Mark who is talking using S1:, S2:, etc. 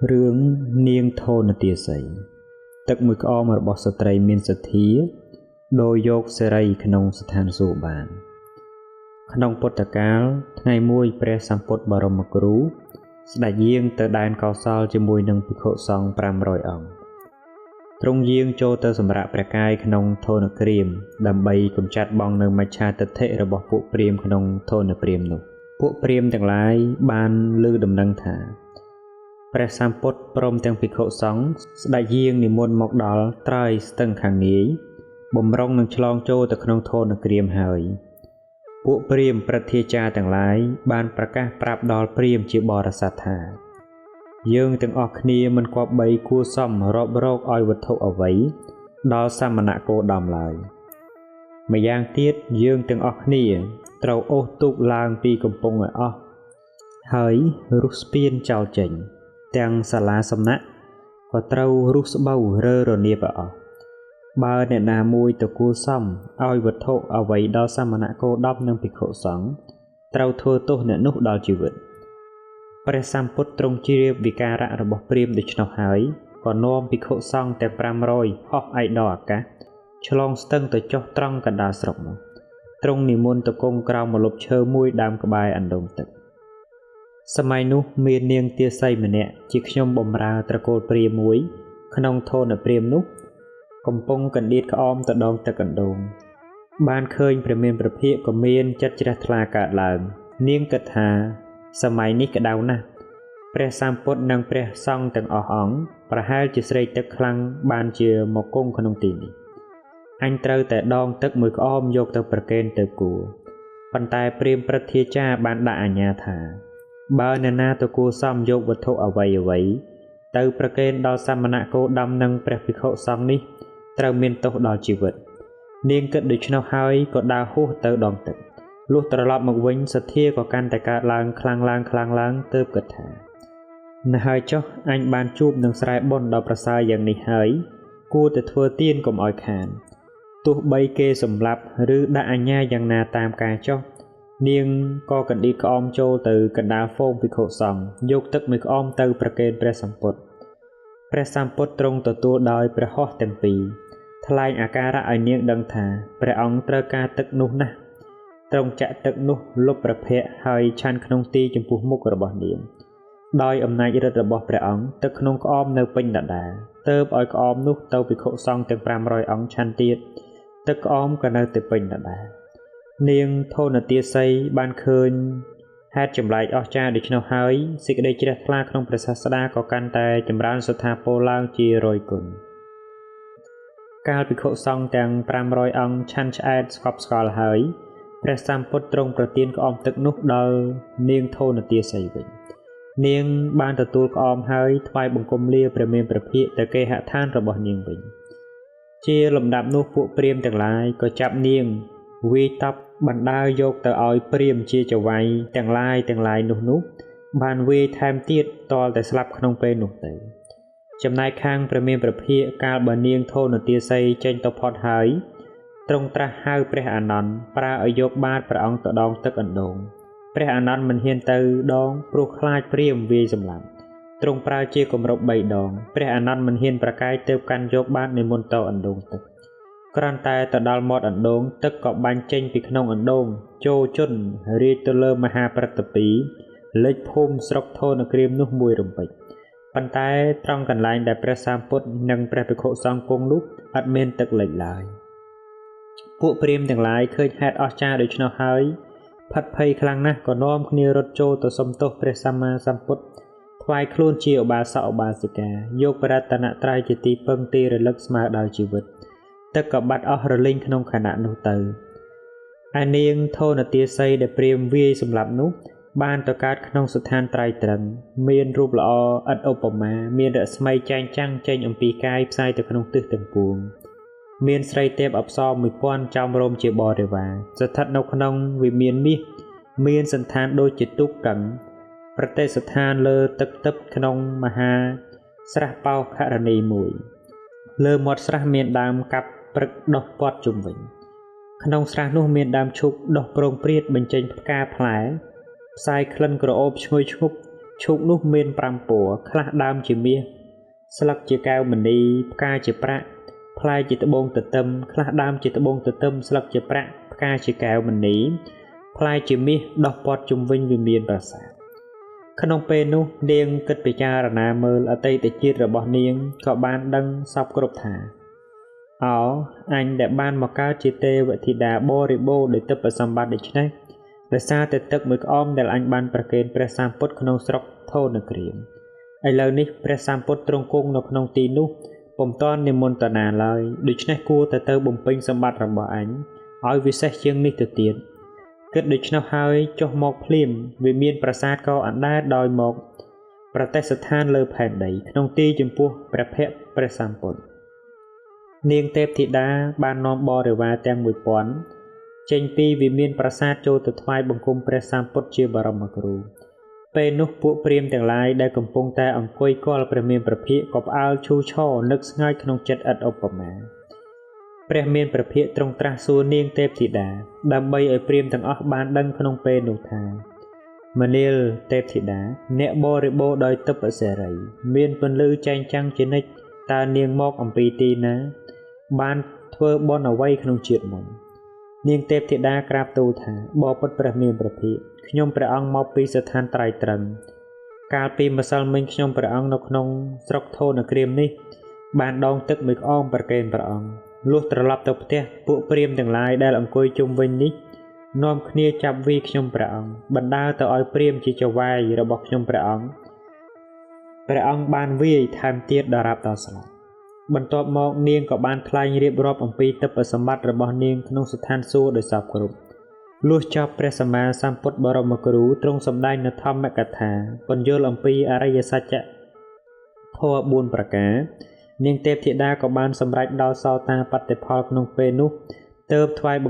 S1: រឿងនាងធនទាសីទឹកមួយក្អមរបស់ស្ត្រីមានសទ្ធាដោយយកសេរីក្នុងស្ថានសួគ៌បានក្នុងពុទ្ធកាលថ្ងៃមួយព្រះសម្ពុទ្ធបរមគ្រូស្ដេចយាងទៅដែនកោសលជាមួយនឹងភិក្ខុសង្ឃ500អង្គទ្រង់យាងចូលទៅសម្រាកព្រះកាយក្នុងធនក្រៀមដើម្បីកម្ចាត់បងនៅមច្ឆាទិដ្ឋិរបស់ពួកព្រាហ្មណ៍ក្នុងធនព្រាហ្មណ៍នោះពួកព្រាហ្មណ៍ទាំងឡាយបានឮដំណឹងថាព្រះសម្ពុទ្ធព្រមទាំងភិក្ខុសង្ឃស្ដេចយាងនិមន្តមកដល់ត្រើយស្ទឹងខាងនាយបំរុងនឹងឆ្លងចូលទៅក្នុងធនក្រៀមហើយពួកព្រាហ្មណ៍ព្រឹទ្ធាចារ្យទាំងឡាយបានប្រកាសប្រាប់ដល់ព្រាហ្មណ៍ជាបរិស័ទថាយើងទាំងអស់គ្នាមិនគប្បីគួរសមរាប់រកឲ្យវត្ថុអ្វីដល់សមណគោតមឡើយម្យ៉ាងទៀតយើងទាំងអស់គ្នាត្រូវអូសទូកឡើងពីកំពង់ឲ្យអស់ហើយរុះស្ពានចោលចេញទាំងសាលាសំណាក់ក៏ត្រូវរុះស្បូវរើរនាបឲ្យអស់បើអ្នកណាមួយទៅគួរសមឲ្យវត្ថុអ្វីដល់សមណគោតមនិងភិក្ខុសង្ឃត្រូវធ្វើទោសអ្នកនោះដល់ជីវិតព្រះសម្ពុទ្ធទ្រង់ជ្រាបវិការៈរបស់ព្រាហ្មណ៍ដូច្នោះហើយក៏នាំភិក្ខុសង្ឃទាំង500ហោះឯកដល់អាកាសឆ្លងស្ទឹងទៅចុះត្រង់កណ្ដាលស្រុកនោះទ្រង់និមន្តទៅគង់ក្រោមម្លប់ឈើមួយដើមក្បែរអណ្ដូងទឹកសម័យនោះមាននាងទាសីម្នាក់ជាខ្ញុំបម្រើត្រកូលព្រាហ្មណ៍មួយក្នុងធនព្រាហ្មណ៍នោះកំពុងកណ្ដៀតក្អមទៅដងទឹកអណ្ដូងបានឃើញព្រះមានព្រះភិក្ខក៏មានចិត្តជ្រះថ្លាកើតឡើងនាងគិតថាសម័យនេះក្តៅណាស់ព្រះសម្ពុទ្ធនិងព្រះសង្ឃទាំងអស់អង្គប្រហែលជាស្រេកទឹកខ្លាំងបានជាមកគង់ក្នុងទីនេះអញត្រូវតែដងទឹកមួយក្អមយកទៅប្រគេនទៅគួរប៉ុន្តែព្រាហ្មណ៍ព្រឹទ្ធាចារ្យបានដាក់អាជ្ញាថាបើអ្នកណាទៅគួរសមយកវត្ថុអ្វីអ្វីទៅប្រគេនដល់សមណគោតមនិងព្រះភិក្ខុសង្ឃនេះត្រូវមានទោសដល់ជីវិតនាងគិតដូច្នោះហើយក៏ដើរហួសទៅដងទឹកលុះត្រឡប់មកវិញសទ្ធាក៏កាន់តែកើតឡើងខ្លាំងឡើងខ្លាំងឡើងទើបគិតថាណែហើយចុះអញបានជួបនឹងស្រែបុណ្យដ៏ប្រសើរយ៉ាងនេះហើយគួរតែធ្វើទានកុំឲ្យខានទោះបីគេសម្លាប់ឬដាក់អាជ្ញាយ៉ាងណាតាមការចុះនាងក៏កណ្ដៀតក្អមចូលទៅកណ្ដាលហ្វូងភិក្ខុសង្ឃយកទឹកមួយក្អមទៅប្រគេនព្រះសម្ពុទ្ធព្រះសម្ពុទ្ធទ្រង់ទទួលដោយព្រះហស្ថទាំងពីរថ្លែងអាការៈឲ្យនាងដឹងថាព្រះអង្គត្រូវការទឹកនោះណាស់ទ្រង់ចាក់ទឹកនោះលុបព្រះភ័ក្ត្រហើយឆាន់ក្នុងទីចំពោះមុខរបស់នាងដោយអំណាចឫទ្ធិរបស់ព្រះអង្គទឹកក្នុងក្អមនៅពេញដដែលទើបឲ្យក្អមនោះទៅភិក្ខុសង្ឃទាំង500អង្គឆាន់ទៀតទឹកក្អមក៏នៅតែពេញដដែលនាងធនទាសីបានឃើញហេតុចម្លែកអស្ចារ្យដូច្នោះហើយសេចក្តីជ្រះថ្លាក្នុងព្រះសាស្តាក៏កាន់តែចម្រើនស្ថាពរឡើងជារយគុណកាលភិក្ខុសង្ឃទាំង500អង្គឆាន់ឆ្អែតស្កប់ស្កល់ហើយព្រះសម្ពុទ្ធទ្រង់ប្រទានក្អមទឹកនោះដល់នាងធនទាសីវិញនាងបានទទួលក្អមហើយថ្វាយបង្គំលាព្រះមានព្រះភិក្ខទៅគេហដ្ឋានរបស់នាងវិញជាលំដាប់នោះពួកព្រាហ្មណ៍ទាំងឡាយក៏ចាប់នាងវាយតប់បណ្ដើយកទៅឲ្យព្រាហ្មណ៍ជាចៅហ្វាយទាំងឡាយនោះបានវាយថែមទៀតទាល់តែស្លាប់ក្នុងពេលនោះទៅចំណែកខាងព្រះមានព្រះភិក្ខកាលបើនាងធនទាសីចេញទៅផុតហើយទ្រង់ត្រាស់ហៅព្រះអានន្ទប្រើឲ្យយកបាតព្រះអង្គទៅដងទឹកអណ្ដូងព្រះអានន្ទមិនហ៊ានទៅដងព្រោះខ្លាចព្រាហ្មណ៍វាយសម្លាប់ទ្រង់ប្រើជាគម្រប់3ដងព្រះអានន្ទមិនហ៊ានប្រកែកទើបកាន់យកបាតនិមន្តទៅអណ្ដូងទឹកគ្រាន់តែទៅដល់មាត់អណ្ដូងទឹកក៏បាញ់ចេញពីក្នុងអណ្ដូងចូលជន់រាជទៅលើមហាព្រឹទ្ធពីលិចភូមិស្រុកធនក្រៀមនោះមួយរំពេចប៉ុន្តែត្រង់កន្លែងដែលព្រះសម្ពុទ្ធនិងព្រះភិក្ខុសង្ឃគង់នោះអត់មានទឹកលិចឡើយពួកព្រាហ្មណ៍ទាំងឡាយឃើញហេតុអស្ចារ្យដូច្នោះហើយផិតភ័យខ្លាំងណាស់ក៏នាំគ្នារត់ចូលទៅសុំទោសព្រះសម្មាសម្ពុទ្ធថ្វាយខ្លួនជាឧបាសកឧបាសិកាយកព្រះរតនត្រ័យជាទីពឹងទីរលឹកស្មើដោយជីវិតទឹកក៏បាត់អស់រលីងក្នុងខណៈនោះទៅឯនាងធនទាសីដែលព្រាហ្មណ៍វាយសម្លាប់នោះបានទៅកើតក្នុងស្ថានត្រៃត្រឹងមានរូបល្អឥតឧបមាមានរស្មីចែងចាំងចេញអំពីកាយផ្សាយទៅក្នុងទិសទាំងពួងមានស្រីទេពអប្សរ1000ចោមរោមជាបរិវារស្ថិតនៅក្នុងវិមានមាសមានសន្តានដូចជាទូកកឹងប្រតិស្ថានលើទឹកទឹកក្នុងមហាស្រះបោខរណីមួយលើមាត់ស្រះមានដើមកាប់ព្រឹកដុះព័ទ្ធជុំវិញក្នុងស្រះនោះមានដើមឈូកដុះប្រងព្រាតបញ្ចេញផ្កាផ្លែផ្សាយក្លិនក្រអូបឈ្ងុយឈ្ងប់ ឈូកនោះមាន5ពណ៌ខ្លះដើមជាមាសស្លឹកជាកែវមณีផ្កាជាប្រាក់ផ្លែជាត្បូងទទឹមខ្លះដើមជាត្បូងទទឹមស្លឹកជាប្រាក់ផ្កាជាកែវមณีផ្លែជាមាសដោះព័ទ្ធជុំវិញវិមានប្រាសាទក្នុងពេលនោះនាងគិតពិចារណាមើលអតីតជាតិរបស់នាងក៏បានដឹងសពគ្រប់ថាអោអញដែលបានមកកើតជាទេវធីតាបរិបូរណ៍ដោយទិព្វសម្បត្តិដូច្នេះដោយសារតែទឹកមួយក្អមដែលអញបានប្រគេនព្រះសម្ពុទ្ធក្នុងស្រុកធនគ្រាមឥឡូវនេះព្រះសម្ពុទ្ធទ្រង់គង់នៅក្នុងទីនោះពុំទាន់និមន្តនាឡើយដូច្នេះគួរតែទៅបំពេញសម្បត្តិរបស់អញឲ្យវិសេសជាងនេះទៅទៀតគិតដូច្នោះហើយចុះមកភ្លាមវាមានប្រាសាទក៏អណ្ដែតដោយមកប្រតិស្ថានលើផែនដីក្នុងទីចំពោះព្រះភ័ក្ត្រព្រះសម្ពុទ្ធនាងទេពធីតាបាននាំបរិវារទាំង1000ចេញពីវិមានប្រាសាទចូលទៅថ្វាយបង្គំព្រះសម្ពុទ្ធជាបរមគ្រូពេលនោះពួកព្រាហ្មណ៍ទាំងឡាយដែលកំពុងតែអង្គុយគាល់ព្រះមានព្រះភិក្ខក៏ផ្អើលឈូឆរនឹកស្ងើចក្នុងចិត្តឥតឧបមាព្រះមានព្រះភិក្ខទ្រង់ត្រាស់សួរនាងទេពធីតាដើម្បីឲ្យព្រាហ្មណ៍ទាំងអស់បានដឹងក្នុងពេលនោះថាមនាលទេពធីតាអ្នកបរិបូរណ៍ដោយទិព្វសិរីមានពន្លឺចែងចាំងជានិច្ចតើនាងមកអំពីទីណាបានធ្វើបុណ្យអ្វីក្នុងជាតិមុននាងទេពធីតាក្រាបទូលថាបបិទ្ធព្រះមានព្រះភិក្ខខ្ញុំព្រះអង្គមកពីស្ថានត្រៃត្រឹងកាលពីម្សិលមិញខ្ញុំព្រះអង្គនៅក្នុងស្រុកធនគ្រាមនេះបានដងទឹកមួយក្អមប្រគេនព្រះអង្គលុះត្រឡប់ទៅផ្ទះពួកព្រាហ្មណ៍ទាំងឡាយដែលអង្គុយជុំវិញនេះនាំគ្នាចាប់វីខ្ញុំព្រះអង្គបណ្ដើទៅឲ្យព្រាហ្មណ៍ជាចៅហ្វាយរបស់ខ្ញុំព្រះអង្គព្រះអង្គបានវាយថែមទៀតដល់រាប់ដល់ស្លាប់បន្ទាប់មកនាងក៏បានថ្លែងរៀបរាប់អំពីទិព្វសម្បត្តិរបស់នាងក្នុងស្ថានសួគ៌ដោយសពគ្រប់លុះចប់ព្រះសម្មាសម្ពុទ្ធបរមគ្រូទ្រង់សម្ដែងនូវធម្មកថាពន្យល់អំពីអរិយសច្ចធម៌4ប្រការនាងទេពធីតាក៏បានសម្រេចដល់សោតាបត្តិផលក្នុងពេលនោះទើបថ្វាយបង្គ